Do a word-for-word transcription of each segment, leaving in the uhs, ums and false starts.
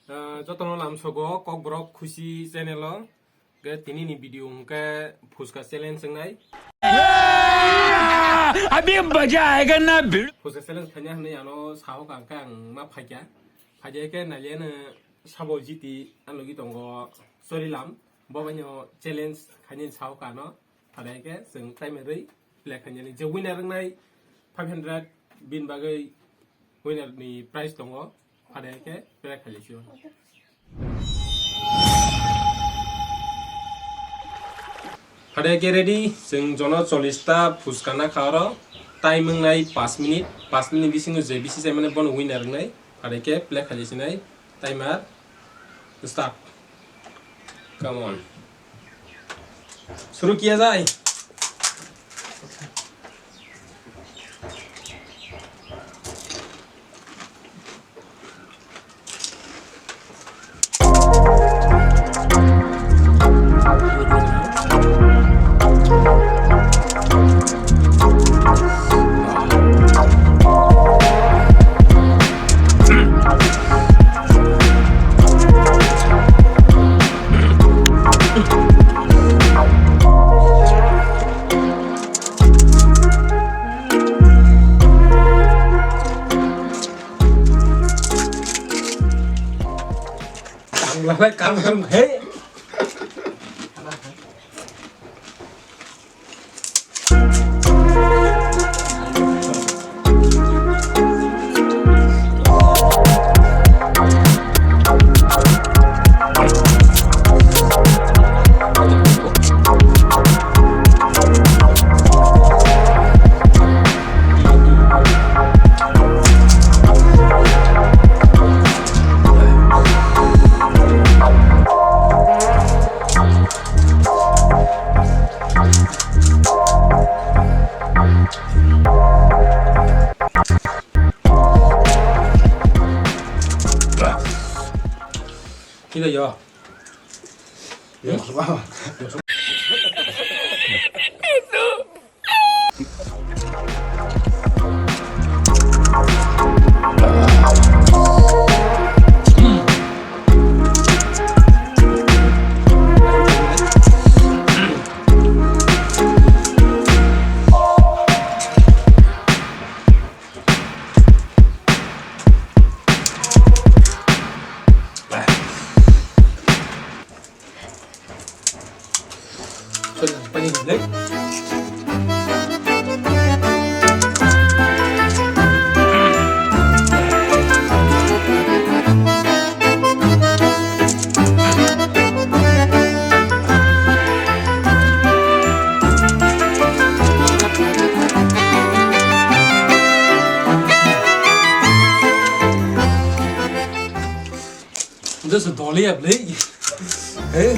Ah, jotono lamsogo Kokborok Khusi channel o. Ke tini ni video hwnkhe phuska challenge wngnai. Abhi maza aayega na bhi. Phuska challenge khaina hwnwi ano sao ka hwnkhe ang ma phaikya. Phaikya khe nailiyano sabo jiti ano logi tongo Chorilam. Bo baino challenge khaini sao kano. Phaikya khe chwng time rwi play khainani. Je winner wngnai five hundred bini bagwi winner ni prize tongo. Phaikya khe play khailai sio. Phaikya khe ready, chwng jono chollish ta phuska na kha oro. Time wngnai paanch minute, paanch minute bisingo je bisi chaimani bono winner wngnai. Phaikya khe play khailai sinai. Timer start. Come on. Shuru kiya jai. Tangla bai kam kam he. Hila yo. Just a dolly, I believe. Hey?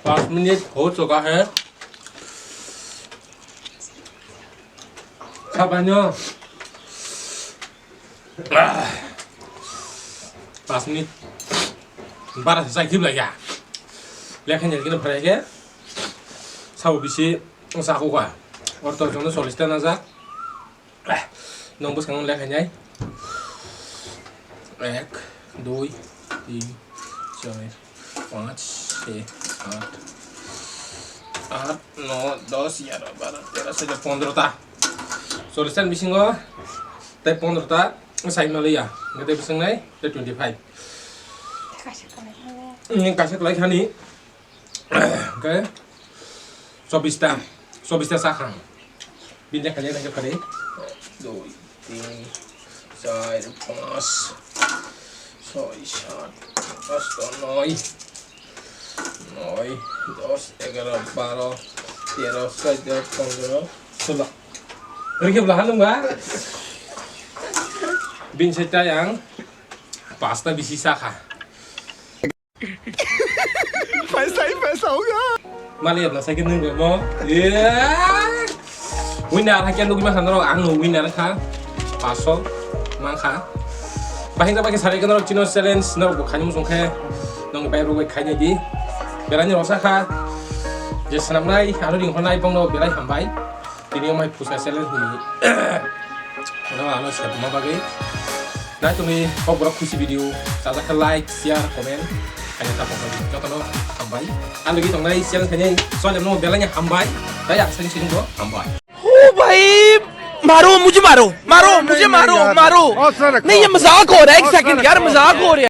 पाँच मिनट हो चुका है। Sabanyo. Pas minute. Bara sa kibla ya. Lekha ni kino phare ke. Sabo bisi sa ko ka. Orto jono chollish ta na ja. Nong bwskango lekha nai. Ek, dui, tin, char, panch, chhe, aat. Aat, no, dos, yaro, baro, tero, soddo, pondro ta. Chollish ta ni bisingo tei pondro ta sai manliya. Hwnkhe tei bwswk nai tei twenty five. Kaisa kwlai khani. Hwnkhe chobbish ta, chobbish ta sakhang. Bini lekha nai naikhe phari. Dui, tin, char, panch, choi, sat, asto, noi. Noi, dos, egaro, baro, tero, soddo, pondro, solo. Rikhe bwla hanung ba? Bini side tai ang pasta bisi sakha. Paisa hi paisa hoga. Mali abla sai ke nung mo. Yeah. Winner hakhe nugui ma khanaro ang no winner kha. Paso mang kha. Bahing ta bahing sari kano chino challenge no bo khani musung khe. Nong bai rogoi khaini di. Belai ni rosa kha. Je sanamnai aro ring honai bongno belai hambai. Tini omai phusa challenge ni. Ano ano se ma bagwi. Nai tongni kok borok khusi video. Sajak khe like, share, comment. Kanya ta pokok jotono hambai. Ang lagi tongnai challenge kanya soalnya no belai ni hambai. Tai ang sering sering bo hambai. ओ भाई, मारो मुझे, मारो मारो मुझे, मारो मारो. नहीं, ये मजाक हो रहा है, एक सेकंड यार, मजाक हो रहा है.